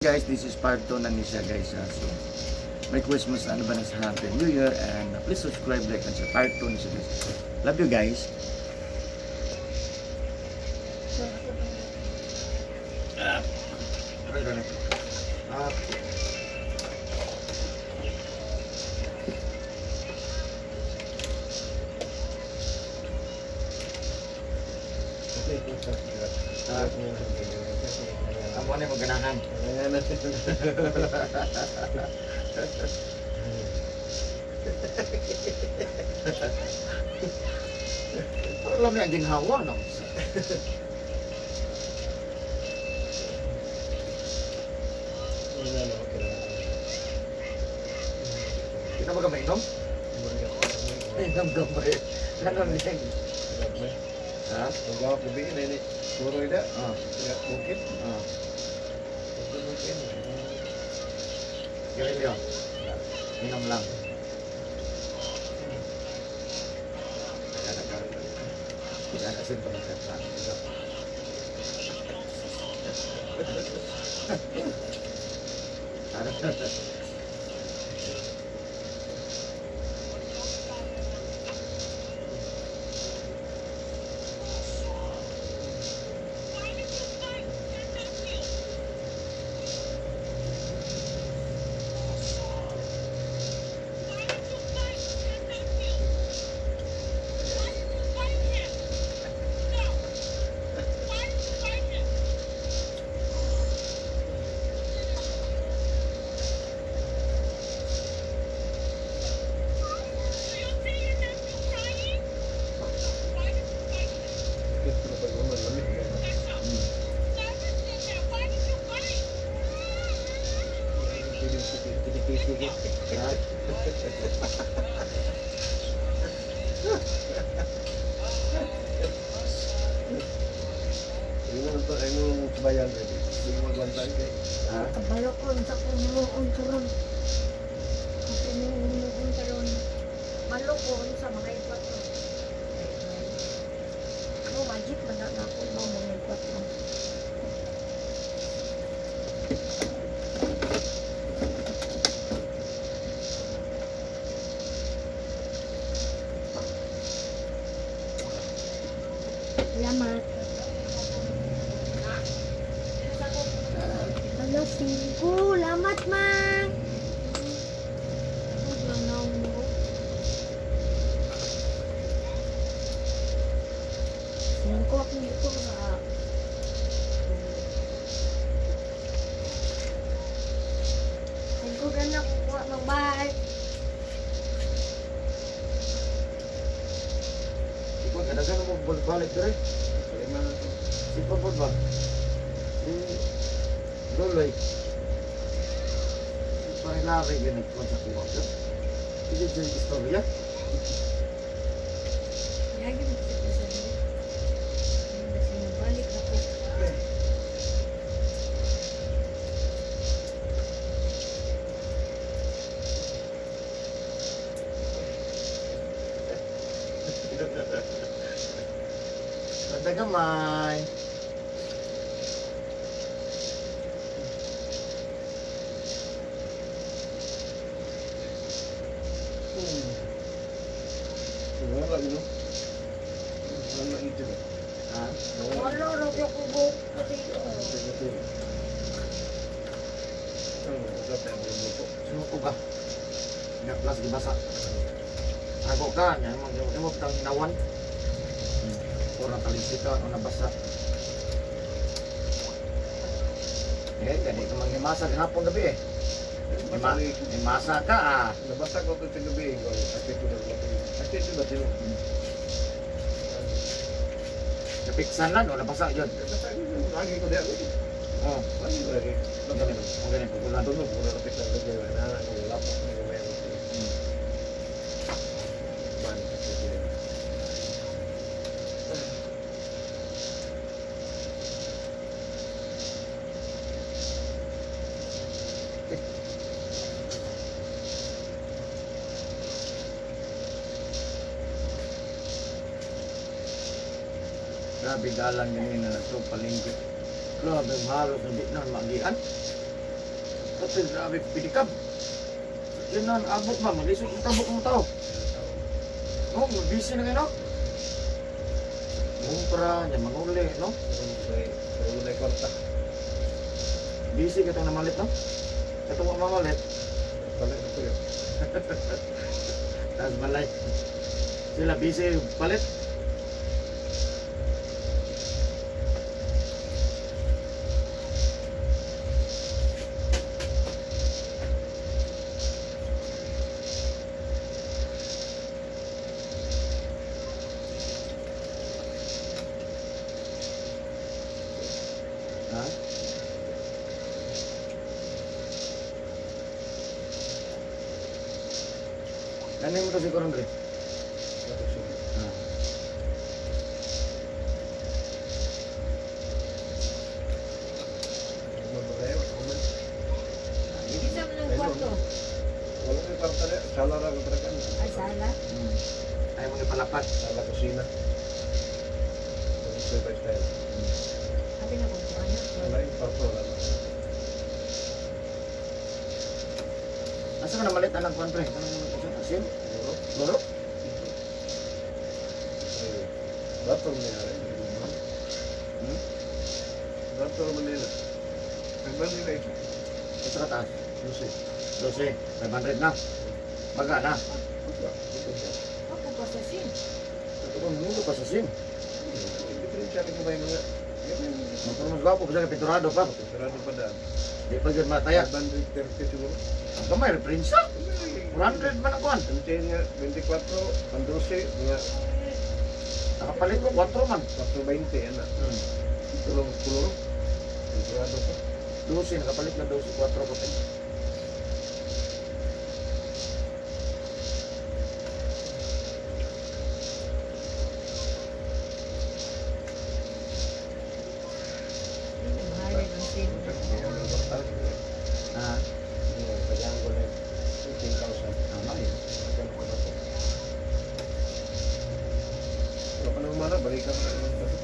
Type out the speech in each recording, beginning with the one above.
Guys, this is part 2 na ni siya, guys, ha. So, Merry Christmas, ano ba na sa Happy New Year, and please subscribe, like, and share. Part 2 ni siya, guys. Love you guys. Ah. Ah. Ah. Amo na mo ganahan. Pero alam niya, ginhawa, no? Kita ba ka mainom? Inom gamay. Ano lang? Ha? Magawak gabi na ini. Puro ida. Ah. Ya, bukid. Ah. Bukid. Sigarilyo. Inom lang. Yan, asin pa ng kanta. Ano? Bukid pero pag uman lamig ka. Ha? Imo to imo bayan ready. Hindi mo magwantan kay. Ha? Kabalo ko sa kumuon karon. Kasi umuon karon. Malo ko sa mga ipat ko. Mo magic man na ako mo mga ipat ko. Salamat. Alas 5. Lamat, ma. Singko akong buto sa. Singko gana kukuha ng bike. Ikaw, kadagan mo balik dere. Kalima na to. Si Pabot ba? Si Loloy. Parilari ganit ko sa kuha. Hindi dyan istorya. Yagi mo sa presidente. Kasi balik ako. Banda gamay. Wala gino. Wala ito. Ha? Wala raw ako buhok pati. Suko ka. Nga plus gibasa. Ako ka, nya mo mo tang hinawan. Ora talisi ka o nabasa. Eh, gani ka manghimasag hapon gabi eh. Himasa ka ah. Nabasa ko ito sa gabi. Ate ko na gabi. Ate ito ba sila? Napiksan lang o nabasa yun. Nabasa ko yun. Lagi ko diyan. Oh, Lagi ko lagi. ganun. O ganun, pugulan. Tulog ko na kapit ng gabi. Nana ko lapok na gamay ko. Man, kasi sila. Grabe dalan ganina na to palengke. Grabe halos hindi na magian. Kasi grabe, pinikab. Yun na, abot ba? Maglisod ang tabok mo tao. No, busy na kayo, no? Ngumpra, niya manguli, no? May kwarta. Busy ka itong namalit, no? Itong mamalit, Palit na tuyo. tapos balay. Sila busy palit. Ha? Ano yung to siguro, Andre? Ah. Isa man ang kwarto. Wala may kwarta na. Sala ra ko talaga. Ay, sala. Ayaw mo ipalapat. Sala kusina. Tapos may style. Abi na kung ano. Wala yung kwarto. Wala na. Asa ka namalit anang kuan pre? Anong asin? Siguro. Loro? Ay, Bato Manila rin. Hmm? Bato Manila. May Manila ito. Asa ka taas? Lucy. 12, 500 na. Baga na. Wala. Ito siya. Ako pa sa sin. Ito ko mundo pa sa sim. Diferensya ko ba yung mga... Mas mas gwapo pa sa pinturado pa. Sarado pa daan. Di pa gyud mataya. 530 siguro. Ang gamay referensya. 400 man ang kuan. Ang nga 24, ang 12, mga Nakapalit ko 4 man. 420, ana. Ito lang kuloro. Sarado pa. 12 nakapalit na 12 4 kapin. Hindi mahal ang sin. Ah, Kailangan ko na 15,000. tama yun. Magkano ko na to? Wala pa naman mana, balikan ko na yung bato.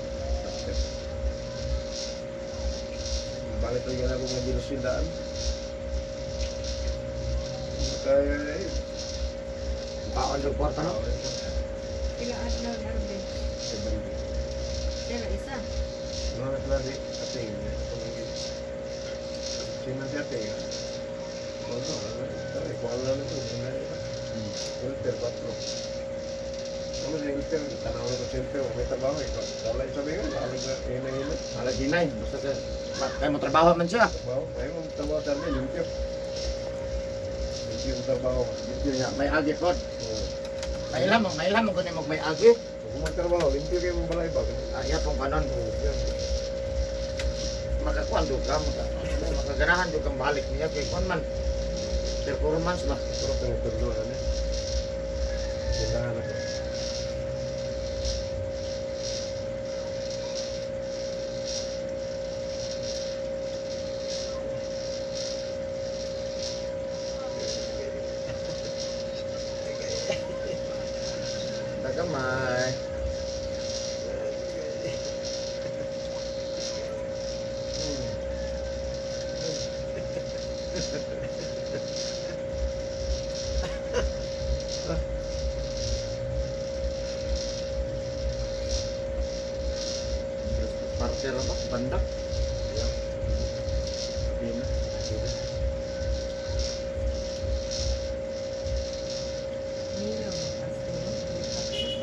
Balik lagi na ako mga ginasindaan. Kaya eh. Paon yung kwarta no? Pila adlaw na rin. Pero isa. Mga klase, ate, ito lagi. Sino si ate? Wala, wala. Ikuha na lang ito. Walter, patro. Ano si Walter? Tanaw na ko si Walter. May trabaho eh. Wala yung sabi nga. Wala na hina-hina. Wala ginay. Basta ka, kaya mo trabaho man siya. Trabaho. May mong trabaho sa amin. Limpyo. Limpyo yung trabaho. Yun niya, may agi pod. Oo. May ilam mo kunin mo may agi. Kung magtrabaho, limpyo kayo mong balay ba? Iya pong kanon. Oo, yan. Makakuan do ka, makaganahan do kang balik niya kay kuan man. Performance ba? Pero pinagtulo na niya. Tindahan ako. Tagamay. Partner ba? Banda? Yeah. Sabi na. Milo. Pasto.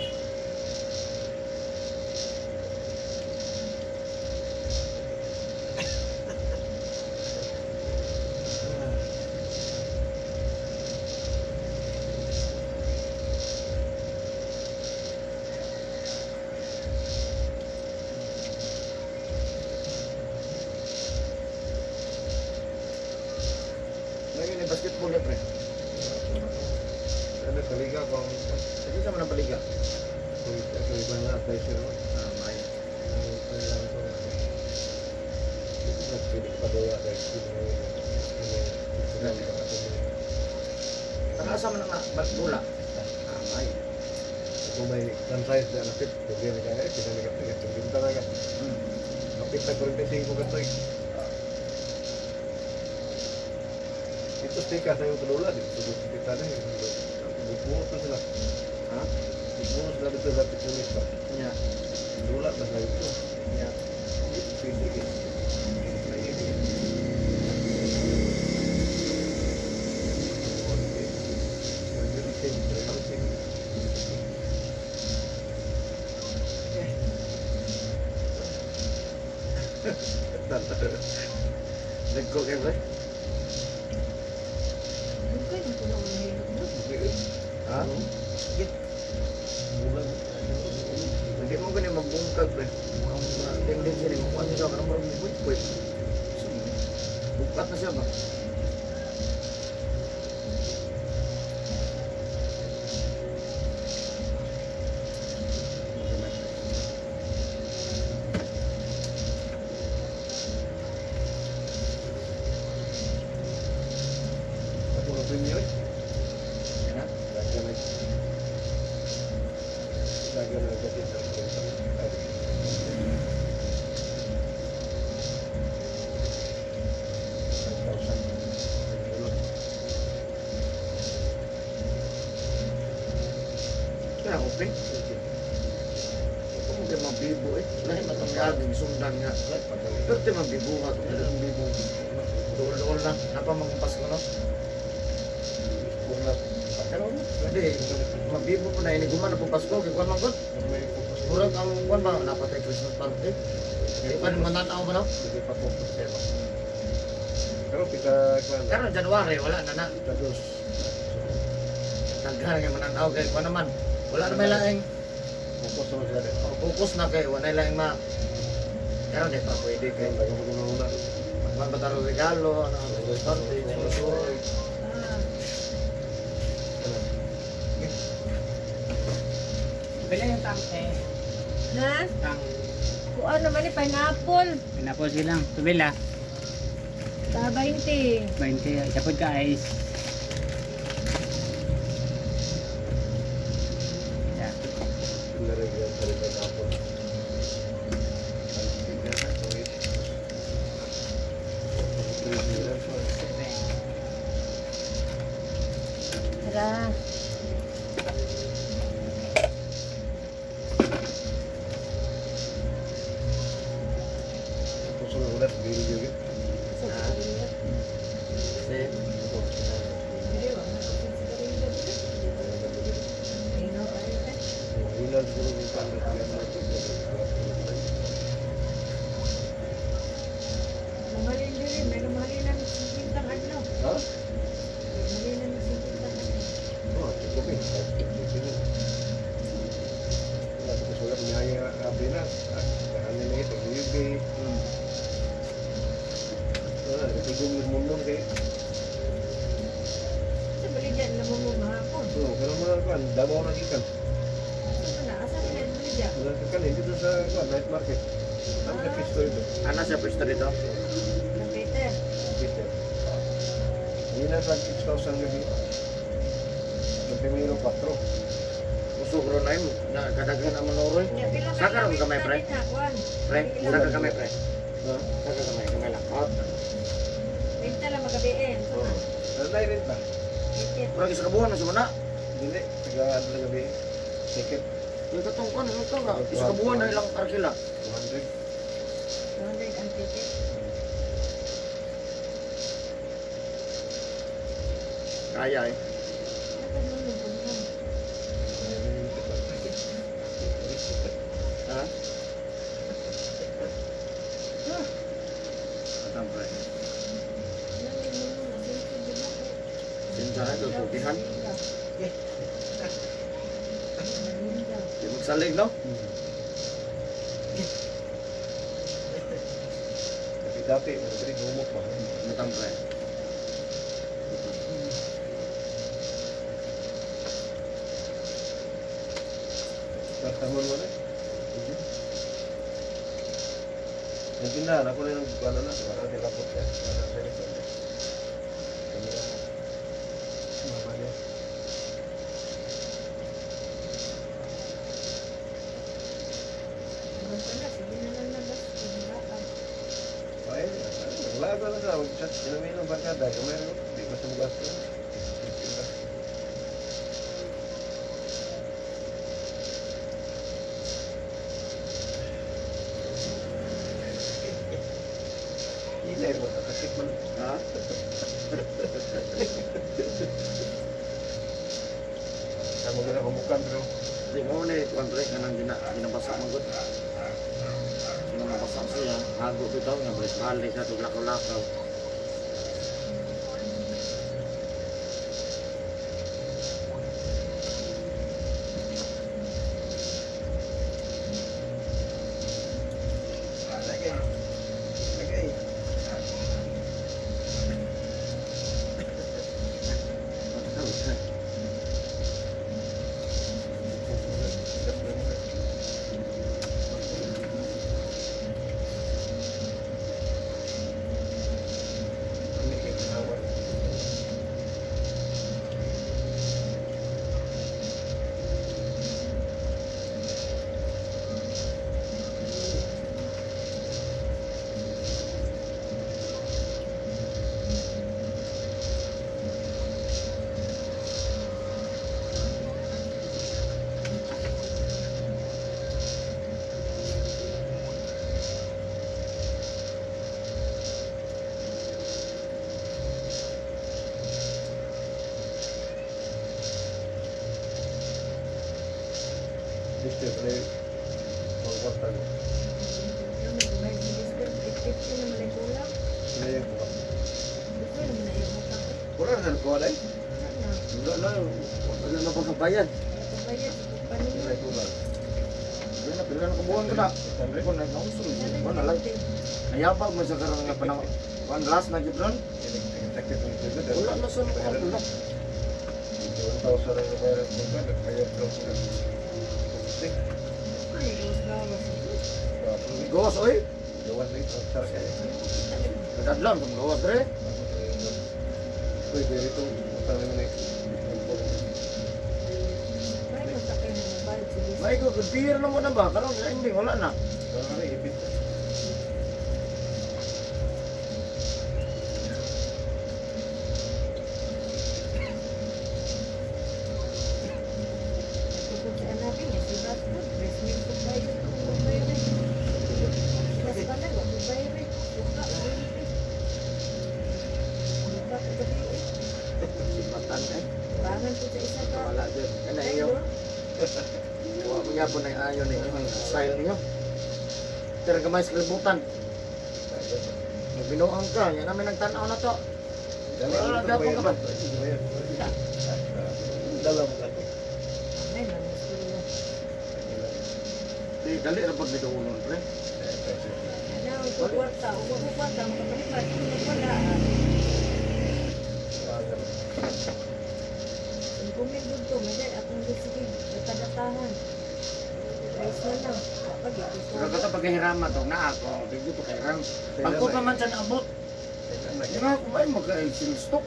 Lagi ni basketball eh, pre. Ano, taliga ko. Sige sa man ang paliga. Kung ito iba nga, advisor mo. Ah, may. Ano lang ko. Nagpili pa doon at Taga-asa man ang bola. Ah, may. Kung may size na napit, pwede na kaya, pinanigap na ka, na ka. Kapit na 45 ka to eh. Dito sa tikas na yung tulula, dito sa kita na yun. Bukbuot na sila. Ha? Bukbuot sila dito sa Pitulis pa. Nya. Dula na sila dito. Nya. Pwede eh. Ay, eh. Nagko kay pre. Dugay na ko na mahilot no. Ha? Sige. Hindi mo gani magbungkag pre. Ang tendency ni makuha niya sa kanang marang buit-buit. Bukat na siya ba? Ako na premium eh. Yan na. Lagyan na. Lagyan na gatin sa kwenta. Ay. 5,000. Kaya ako pre. Ako mo kay mabibo eh. Lahi matang aging sundan nga. Pero ti mabibo ka to. Ang bibo. Dool-dool na. Napa mga Pasko no? Hindi. Mabibo po na ini guman na po Pasko. Kaya kuwan man gud. Murag ang kuwan ba? Napatay Christmas party. Di pa naman tanaw ba no? Hindi pa po problema. Pero pita kwan. Pero January wala na na. Pita dos. Daghan nga mananaw kay kuwan naman. Wala na may laing. Focus naman sila din. Oh, focus na kay wala na laing ma. Pero di pa pwede kay Kaya lagi mo gumuna. Magkuhan ba taro regalo, ano, Christmas party, susunod. Ah, Ano? Pila yung tang eh. na? Tang. Kuan naman ni pineapple. Pinapos silang. Tumila. Ta 20. 20. Isa po ka ice. Yeah. Sila rin yan sa rin ako. Ang tignan na ito eh. Tara. Tapos na ulit, bili yun. Sa sigarilyo. Kasi, Dili wa man ko sa sigarilyo dili. Ingaw kayo eh. Wala siguro kung paano yan na ito. Mahalin dili, may mahalin na nagsisinta adlaw. Ha? Mahalin na nagsisinta adlaw. Oh, cukup eh. Cukup. Wala, tapos wala kunyaya abi na. Kahanin na ito, UB. Wala, natigong yung mundo kay. Sa baligya na mo mo mahapon. So, pero mga kan, Davao na gikan. Asa man na? Asa man na baligya? Wala ka kan, dito sa kan, night market. Ang sa pisto ito. Ana siya pwesto dito? Na Peter. Peter. Hindi na sa 6,000 gabi. Ng primero 4. Usog ro na yun. Na, kadaghan ang manoroy. Nya pila Saka ron gamay, pre? Kuan. Pre, saka kamay, pre. Ha? Saka kamay, kamay lang. Out. Benta lang magabiin. Oo. Ano na rin ba? Peter. Murag isa ka buwan na sumuna. Dili, taga ano na gabi. Ticket, Yung katong kan, yung katong nga. Isa ka buwan na ilang arkila. 200. 200 ang ticket. Kaya eh. Dapat mo yung puno. Ha? Atang pre. Sinsa na ito, tukihan. Di magsalig, no? Tapi dati, nagri humok pa. Matang pre. Tartamon mo na. Yung tindahan, ako na yung ano na, para nilapot ka. Para sa likod niya. Kami na. Mama niya. Ay, wala na sa mag-chat. Sila may ilang barkada. Kami rin, di ko Basta mo gasto. Ilay mo, nakasik man. Ha? Tama ka na kumukan pero Di mo ni kuan pre kanang ginabasa man gud. Ginabasa siya, hago bitaw nga balik-balik sa lakaw-lakaw. Lagay. Lagay. Dito pala magwarta ko. Ano, may minister, 850 naman ay kulang. Sinayang ko ba? Ito naman ay utang eh. Wala na sa kuha ay. Wala na. Wala na, wala na pagkabayad. Nakabayad sa kumpanya. Wala kulang. Wala na, pila na kabuhan ko na. Ko na nausol. Wala lang. Nayabag man sa karon nga panahon. One last na gid ron. Sakit ng sila. Wala na sa mga wala. 1,000 ang nabayaran ko ba? Nagbayad lang ko ng 6. Ay, gawas. Gawas oy. Gawas na ito. Ang sarap eh. Kadadlon kung gawas dre. Uy, pero ito, utang naman eh. May masakay na mobile si Lisa. May ko good beer na mo na ba karon sa ending wala na. Wala na, ipit. Tungkol sa anak niya, si Batman, breast milk ko ba yun? Kung ba yun eh. Mas pala, wag ko ba yun eh. Suka, ulit eh. Suka, gabi eh. Sibatan eh. Bangan ko sa isa ka. Wala jud. Kana Ay, iyo. no? Wa mo gyapon ay ayon ni imong style niyo. Pero gamay sa kalibutan. Magbinuang ka, yan namin nagtanaw na to. Wala, gapon ka ba? Dala mo ka. Ay, manis ko na. Di dali ra pag biduolon pre. Ano, ito kwarta. Ugo ko kwarta, makapalipat. Kung wala, ah. Kung kumindog to, may dahil akong sige, datadatahan. Rice na lang. Kapag ito. Pero kato paghihirama to na ako, bigyo to kay ram. Pagko pa man siya naabot. Nga ako ay magka-LCL stock.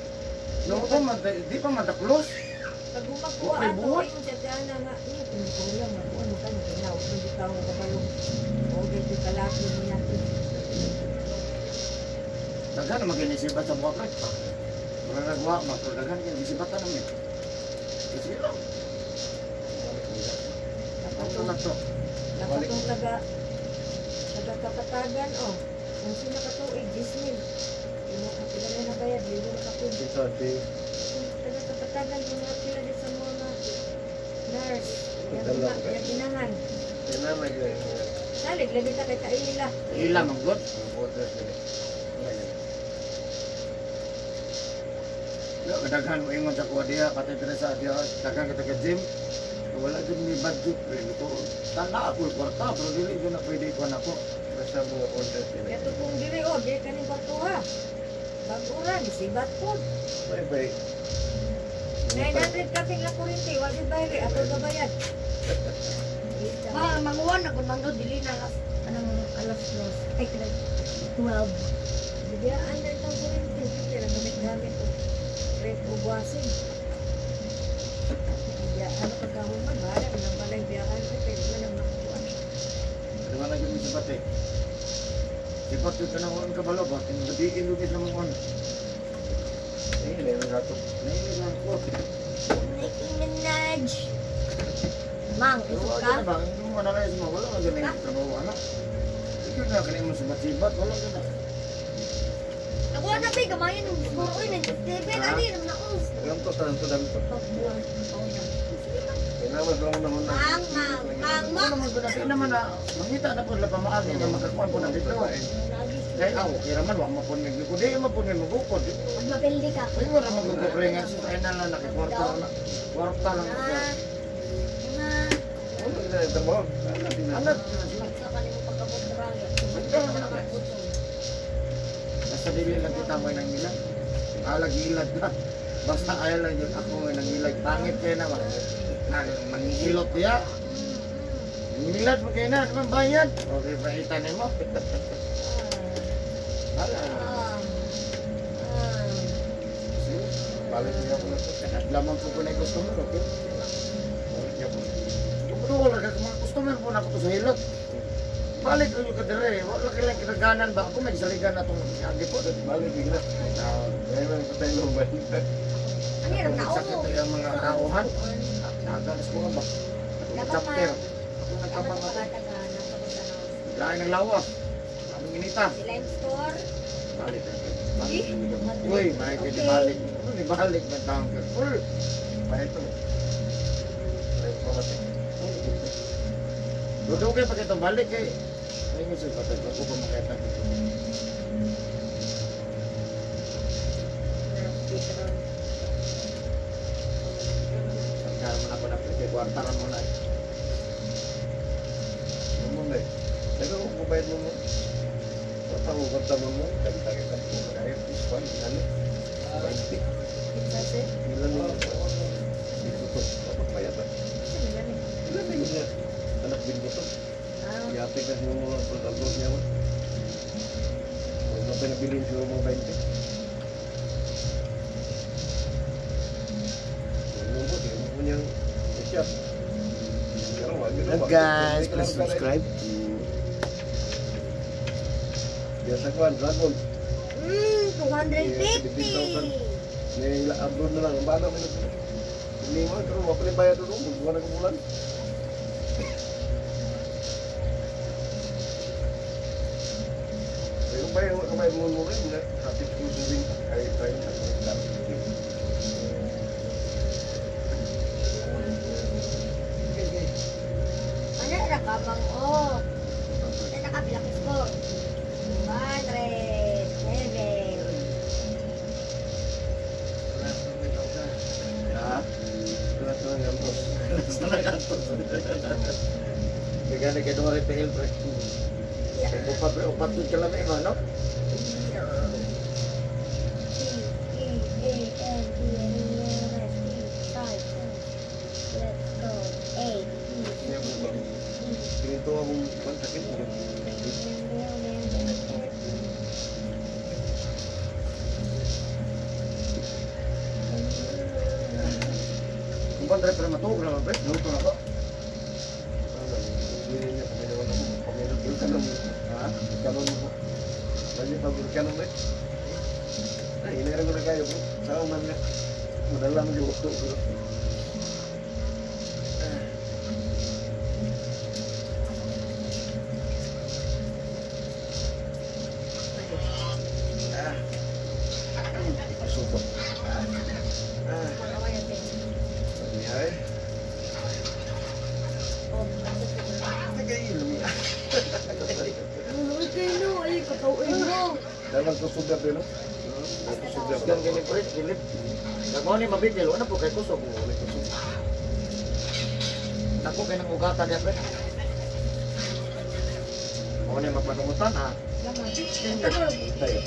No pa man di pa man close. Pag umakuha Okay, ato, buhat. ayun siya siya na nga, iyo, kumikulang, ako, ano ka, naginaw, hindi ka ako kabalong. O, ganito kalaki niya. Daghan na maginisibat sa buha pre. Wala nagwa ma, pero daghan kay gisibatan namin. Kasi lang. Ito na to. Nakatong taga, taga kapatagan, oh. Kung sino katuig, 10,000. Imo ka pila na nabayad, libo na kapin. Dito, di. Kung taga kapatagan, mga pila din sa mga nurse. Yang Dalaw ka. yang inahan. Kaya na yung Salig, labi ta kay kaila. Ila man god. mga borders nila. Ya, daghan mo ingon sa kuha diha, katay diri sa diha, daghan kita ka gym. Wala jud ni budget pre ko. Tana ako kwarta pero dili jud na pwede kuan ako. Basta mga borders nila. Kato kung dili, oh, dili kaning kwartuha. Bag-ura, nisibat po. Bye bye. 900 kaping lang kurinti, wa jud bayri, ato gabayad. Ma, manguwan na kung manggo dili na alas anong alas dos. Ay, kanang 12. Bigyan na itong kurinti, kaya gamit-gamit og rent o buwasin. Bigyan ano pagkahuman, bahala na lang balay biyaan ko kay di man ang makuha. Di ba na jud mi sibat eh. Sibat jud kanang on kabalo ba, tingabi ilugid na mo on. Eh, Gato. Nainig lang ko. Nicki Minaj. Mang, Pero isok wala ka? na ba? Hindi mo analyze mo. Wala ka ganun trabaho, ano? Ikaw na kanina mo sibat-sibat. Wala ka na. Ako na pa, gamayan ng score. Uy, 97. Ha? Ano yun? Naos. Ganto sa ganto ganto. Kailangan lang naman na. Mang, mang, mang, Ano mang. naman ko na, di naman na, mangita na po nila pamaagi nga makakuan po na dito. Kaya aw, okay raman, wa mapon mig ko di mapon mig mabukod. Magmapildi ka. Ay wala magugupre nga sa ay na lang nakikwarta na. Kwarta lang. Ah. Ah. Wala na yung trabaho. Wala din na. Anak, Sa kanimo pagkabot rangit. basta dili lang kita mo nang ilag. Alag ilad na. Basta ayaw lang yun ako mo nang ilag. Pangit kayo na ba? Na, manghihilot diya. Nangilad mo kayo na, ano man bayad? Okay, paita nimo. Hala. Ah. Sige. Balik niya po na to. Lamang po ko na yung customer, okay? Balik niya po. Kung wala ka mga customer po na ako to sa hilot. Balik ko yung kadere, wala ka lang kinaganan ba ako may saligan na itong agi po. Balik niya. Kaya lang sa tayo ba? Ano yun? Nao. Sakit yung mga tauhan. Nagalas ko nga ba? Akong Dapat chapter. ma- Ako Dapat nagkapang ako. pagkata ka. Nasa ko sa naos. Lain ng lawa. Aming inita. Si Lime Store. Balik. Balik. Uy, may okay. Balik. Uy, balik na taong ka. Uy. Pahit to. Pahit pa natin. Dudugay pa kitong balik eh. Ay, nga sir, patay. Ako pa makita. Sangkaan mo na ako na pre, kwarta ra mo na eh. Ano mo na eh. Sabi ko, kung bayad mo mo. Kwarta mo, kwarta mo mo. Kanta kita po. Kaya, this one, ano? 20. Kinsa Ilan mo? Dito to. Dapat bayad ba? sir? Ilan na yun niya? Anak din ko to. Ah, Yate kasi yung mga pagkagod niya mo. Huwag na pinabilin siguro mga 20. Ano mo, di mo po niyang siya. Pero wag yun, Hello wag. guys, Hindi ka please lang subscribe. Biasa kuan, Dragon. 250. May abroad na lang. Ang bata may nag- Lima, pero wala pa rin bayad doon. Buwan na kumulan. Ay, kung bayad, kung bayad mo mo rin, hapit ko subing, ay, tayo na, Ano ra ka bang oh? Ano nakapila ka score? 207. Ha? Wala sa lang gantos. Basta na gantos. Kaya gani kay Dore PL pre. Kay upat pre, upat yun ka lang iba, no? C E A N D N E N S T 5 Let's go. A B C Hindi ako ba? D Ganito akong kwan, sakit. Kung ba pre matuog naman pre, luto na ko. Ano, hindi niya, pamilya ako. Pamilya, kanon. Ha? Kanon mo. Lagi pag kanon eh. Ay, hinayaan ko na kayo bro. Sao man nga. Madala mo yung wakto bro. Suko. Mga Sabi niya eh. Nagailam niya. Ay, kayo, ay, katawin mo. Dalang kusog na no? Kusog na. Gan gani pre, silip. Nagmao ni mabigil, wala po kay kusog. Wala kusog. Nako kay nang ugatan niya pre. Mao ni mapanungutan ha. Tayo.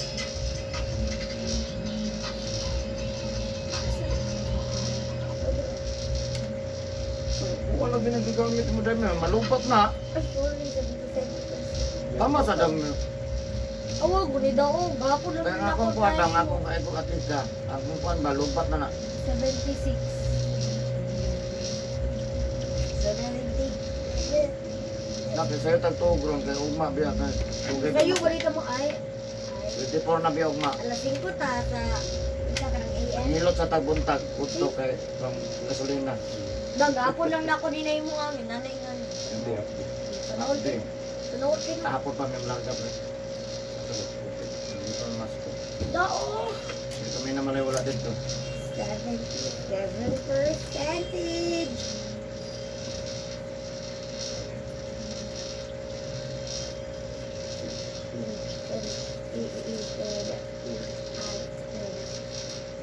Wala ginagamit mo dami, malupat na. Ay, sorry, 77. Tama sa dami. Awa, guni daw. Gapon lang Kaya akong kuwan bang akong kain ko at least akong kuwan ba lupat na na. 76. 70. Dapat sa'yo tagtuog ron kay ugma biya kay tugay. Sa'yo, balita mo ay, 24 na biya ugma. alas 5 ta sa isa ka ng AM. Ang hilot Hilot sa tagbuntag, udto kay pang gasolina. Gagapon lang na ako ni mo amin. Nanay nga. Hindi ako. Tanawol Hindi. Tanawol kayo. Kahapon pa may larga pre. Dito ang masko. Dao! Dito may naman ay wala dito. 77 percentage.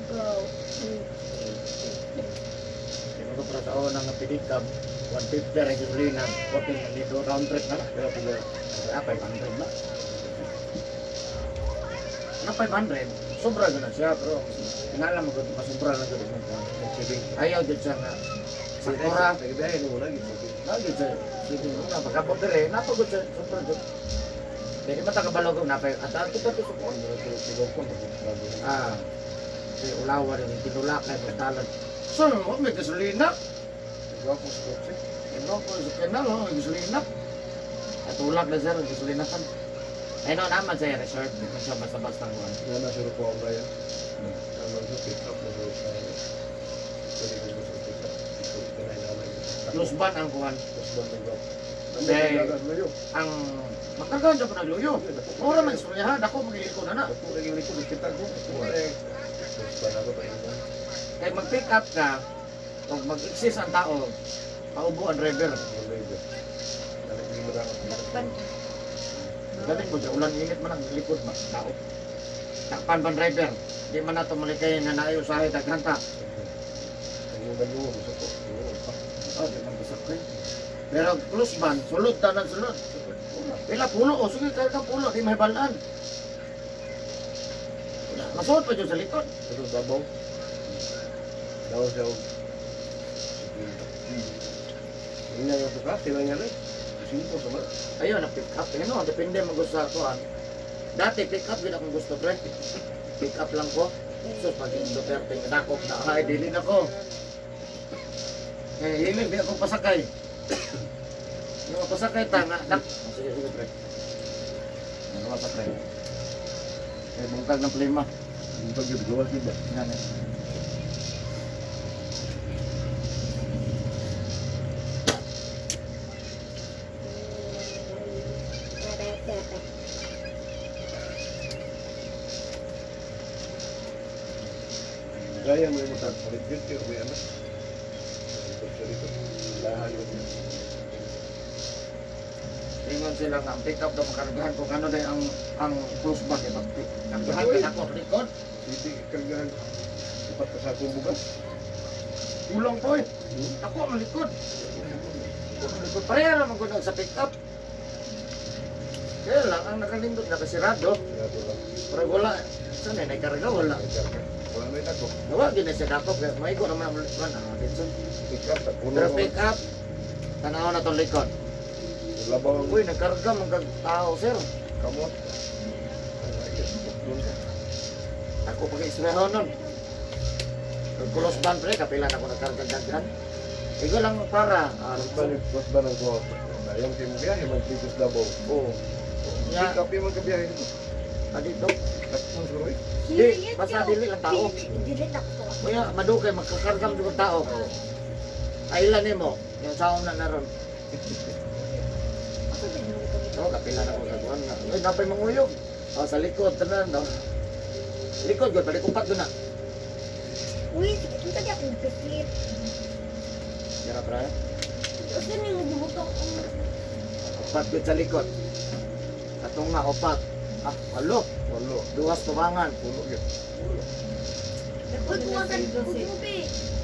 Go. Di mo ko para sa una nga pinikab, 150 rin gasolina, 14 na dito, round trip na lang. Pero pila. Ah, 500 na. Na 500, sobra gud na siya, pero inalam mo gud, masubra na gud mo. Saving. Ayaw jud siya nga. Sakura, Nagbiyahe mo lagi. lagi siya. Sige, na pagkabot dire, napagod siya, sobra jud. Dili man ta kabalo kung napay at ato pa to sa kuwan. Ah, kay ulawa rin, tinulak kay magtalan. So, mo may gasolina. Gwapo sa kotse. Ano ko sa kanal, oh, may gasolina. At ulak na sir, gasolina kan. Ay no, naman sa resort, di man siya basta-basta ang kuwan. Na nasa ko ang bayan. Naman sa pick up na sa pwede ko sa pick up. Ito kanay naman. Close ban ang kuwan. Close ban ng gwapo. Dahil- Ang luyo. Ang magkargahan siya pa nagluyo. Mura man istoryahan, ako magiliko na na. Ako lagi likod kita ko. Ako ay close ban ako pa ina. Kay mag-pick up ka, o mag-exist ang tao, paubo ang driver. Ang labor. Nalagay mo na ako. Dakpan. Galing mo siya, ulan init man ang likod ba, tao. Takpan ban driver, di man nato malikay nga naayo usahay daghan ta. Ang yung banyo mo sa ko. Pa. Oh, di man pasakay. Pero close ban, sulod tanan sulod. Pila pulo, o sige kaya ka pulo, di mahibalaan. Masuod pa dyan sa likod. Ito Davao. Davao siya. Hindi na yung tuka, sila niya rin. Simple sa mga. Ayun, na pick up. Ayun, no, depende mo gusto sa kuan. Dati pick up gid akong gusto pre. Pick up lang ko. So pag yung Duterte nga dakop na ay dili na ko. Eh hilig di ako pasakay. Yung pasakay ta nga dak. Oh, sige sige pre. Ano ba pre? Eh bungkag ng plima. Ang pag gawas ba? Yan eh. Gaya mo yung mata, palit yun, kayo may anak. Ito siya dito. Lahan yun. Ingon sila nga ang pick up daw makargahan kung ano day ang close bag eh pag pick. Kargahan ka nako likod. Hindi kargahan. Upat ka sa akong bugas. Kulang po eh. Ako ang likod. Ako ang likod. Pareha naman ko sa pick up. Kaya lang, ang nakalindot nakasirado. Sigurado lang. Pero wala. Saan eh, naikarga wala. May karga. Wala na yung ako. Gawa, gina siya dako. Kaya maigo naman ang likod. Ah, dito. Pick up, tagpuno. Pero pick up, tanaw na tong likod. Labaw ang Uy, nagkarga mga tao, sir. kamot. Ay, ayos. Doon ka. Ako pag-isweho nun. Kulos ban pre, kapila na ako nagkarga daghan. Igo lang para. Ah, Mas ba ng ko? Ayaw kayo mo biyahe, mag-Tigos Davao. Oo. Nga, Pick up yung magkabiyahe dito. ah, dito. Takpon siguro eh. Di, basta dili lang tao. Dili na ko. Kuya, madukay, magkakargam yung tao. Ay, ilan mo? Yung saong na naron. Ako din mo kami. Oo, kapila na ko gagawan nga. Uy, napay manguyog. Oh, sa likod, tanan, no? Likod, gud, balik upat doon na. Uy, sige, unsa di akong pikit. Dira, pre. Unsa ni mo bubutong Upat gud sa likod. Katong nga, upat. Ah, walo. Walo. Duhas tubangan. Puno yun. Dako Uy, na kuha ka nagsildo si ubi.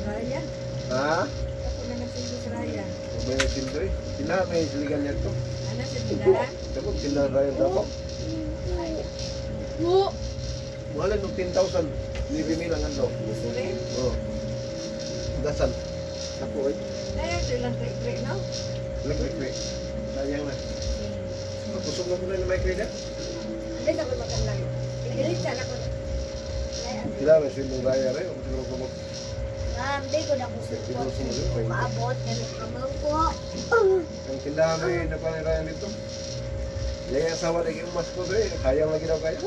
Ryan. Ha? Dako na nagsildo si Ryan. May sildo eh. Sila may siligan niya ito. Ano sa tindahan? Dapat tindahan tayo dapat. Wo. Wala nung 10,000. Libre mil ang ano. Gusto rin? Oo. Dasan. Ako, eh. Ay, ito lang kay no? Lagay ko. Sayang na. Kusog na muna ni Mike Rida. Dili na ko makanlan. Dili sa na ko. Sila may sildong raya rin. Siguro ko mag... Di ko na ko support. Maabot na kamang ko. Ang tindahan may napanirayan dito. Yung asawa lagi umas ko doon eh. Sayang lagi daw kaya.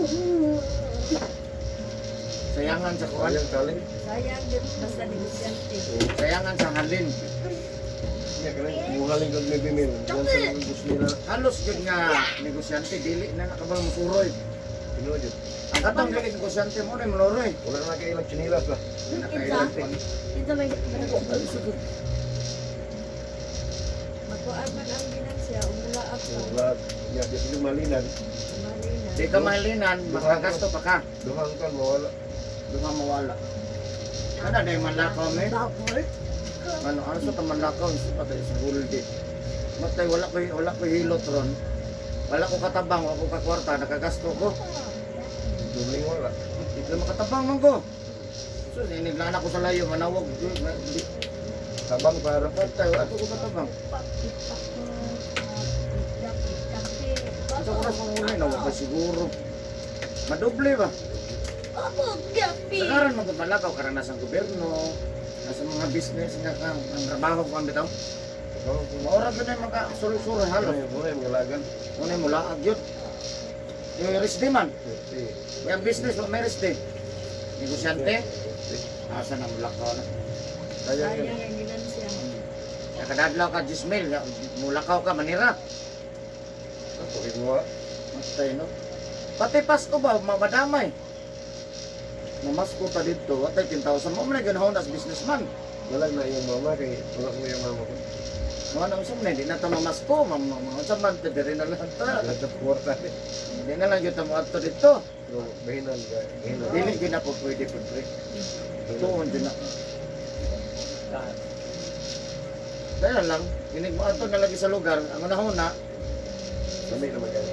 Sayangan sa kuan. Sayang talent. Sayang din basta negosyante. Sayangan sa halin. Niya kanang muhaling kag 9 mil. Yan sa mga gusto nila. Halos gyud nga negosyante dili na nakabal mosuroy. Tinuod yun. Ang katong dili negosyante mo na manuroy. Wala na kailang chinilas ba? Nakailan pa. Dito may Magkuan man ang ginansya, umulaak ka. Wala. Ya, di sila malinan. Malina. Di ka mahalinan, makagasto pa ka. Duhang kan mawala. Duha mawala. Kana day manlakaw me. Ano ano sa tamanlakaw sa patay sa huldi. Matay wala ko hilot ron. Wala ko katabang, wala ko kakwarta, nakagasto ko. Dubling wala. Di ka makatabang man ko. So, iniglana ko sa layo, manawag. Tabang para Patay, wala ko katabang. Sa oras mong uli, nawag ka siguro. Madoble ba? Sa karon man malakaw karon nasa gobyerno, nasa mga business nga kang ang trabaho ko ang bitaw. Maura gyud na maka sulod-sulod halos. Wala yung ngalagan. Muna mo laag yun. Yung rest day man. Swerte. May business, may rest day. Negosyante, asa na mulakaw na. Sayang yun. Sayang ang ginansya. Nakadadlaw ka, Jismail, mulakaw ka, manira. Ako, ikaw. Matay, no? Pati Pasko ba, mamadamay. Mamasko ta dito, watay 10,000 mo, man ganahon as businessman. Wala na iyong mama kay wala ko iyong mama ko. Mga na unsa man, hindi na ta mamasko, unsa man, ta diri na lang ta. Wala sa kwarta ni. Hindi na lang yun ta moadto dito. Pero bahinan ka, bahinan. Dili gyud na po pwede po, pre. Tuon din na. Kaya lang, inig mo ato na lagi sa lugar, ang unahuna, Sami naman kayo.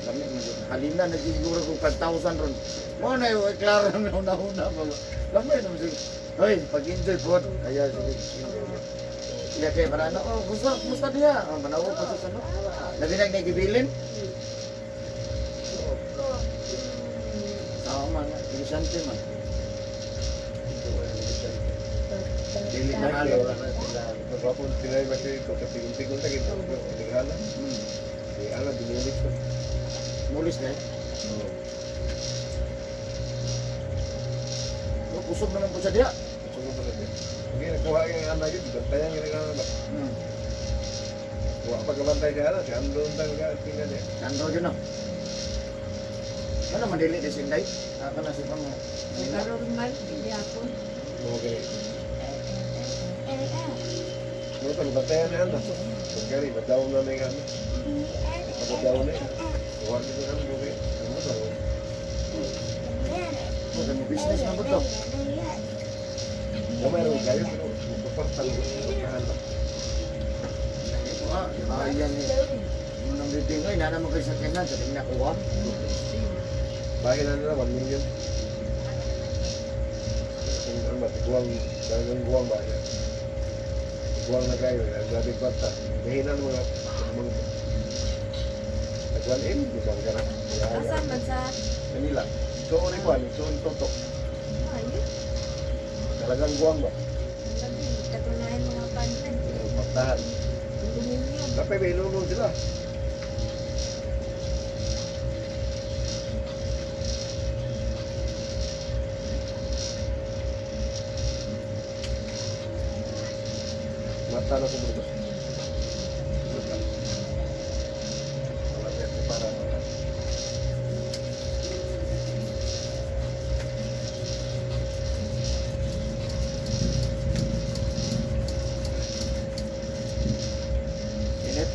lami man yun. Halina na siguro kung 5,000 ron. Mo na yung klaro na unahuna ba. Lami naman siguro. Hoy, pag-enjoy po. Ayan, sige. Iya kay para ano, oh, gusto, kumusta diya? Oh, manawag ko sa ano. Labi na nagibilin. Sama man, negosyante man. Ito, wala na siya. Dili na Kaya halo. wala na sila. Pagwapon sila yung kasi ito, kasi yung tigol ta kita. Tinighala. Di ala, dinulit ko. Mulis na eh. Oo. Oh, kusog naman po siya diya. Gusto ko pala din. Hindi, nakuha yung anak yun. Bantayan yung anak. Kuha pa kabantay ka anak. Si Andon talaga. Tingnan niya. Nandro yun no. Ano madili di sinday? Ako na si Pamo. Karon man, hindi ako. Okay. Ano pa, bantayan na anak. Pagkari, madaw na na yung anak. Pagkadaw na yun. Kuha nito ang anak. Okay. Ano ba? Oh, mo business na ba to? Kung mayroon kayo, pero magpapartal ko. Magpahanap. Ah, ayan eh. Munang biting ay nana mo kay sa kenan sa tingnan ko. Bahay na nila, 1 million. Kung ano ba, tiguang, talagang guwang ba siya? Tiguang na kayo, ang grabe kwarta. Mahina ng mga, mga, nag 1M, di ba? Kaya, Asan man sa Manila. So, ni Juan, so, ni Toto. ayun. Talagang guwang ba? Ang lagi, katunayan mga apartment. Pagtahan. Condominium. Dapat may ilulong sila. Mata na sa bro. Mata. Wala siya para wala. Init.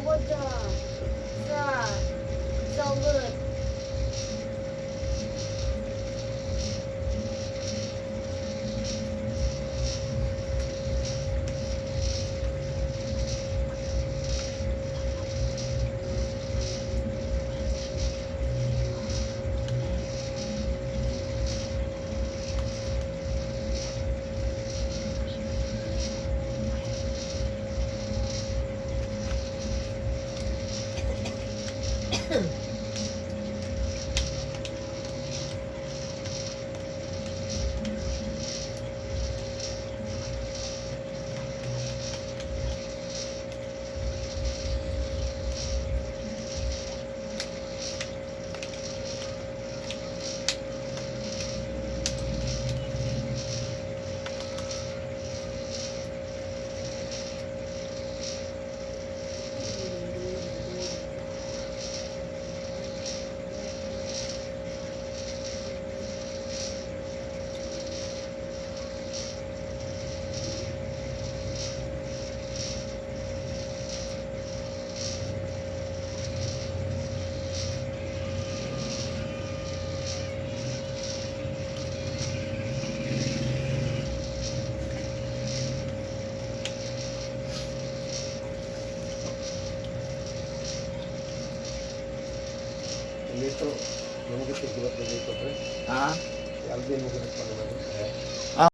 What the so good. Litro. Ano mo kita gulat ng litro, pre? Ha? Si Alvin mo ganit pang naman. Eh.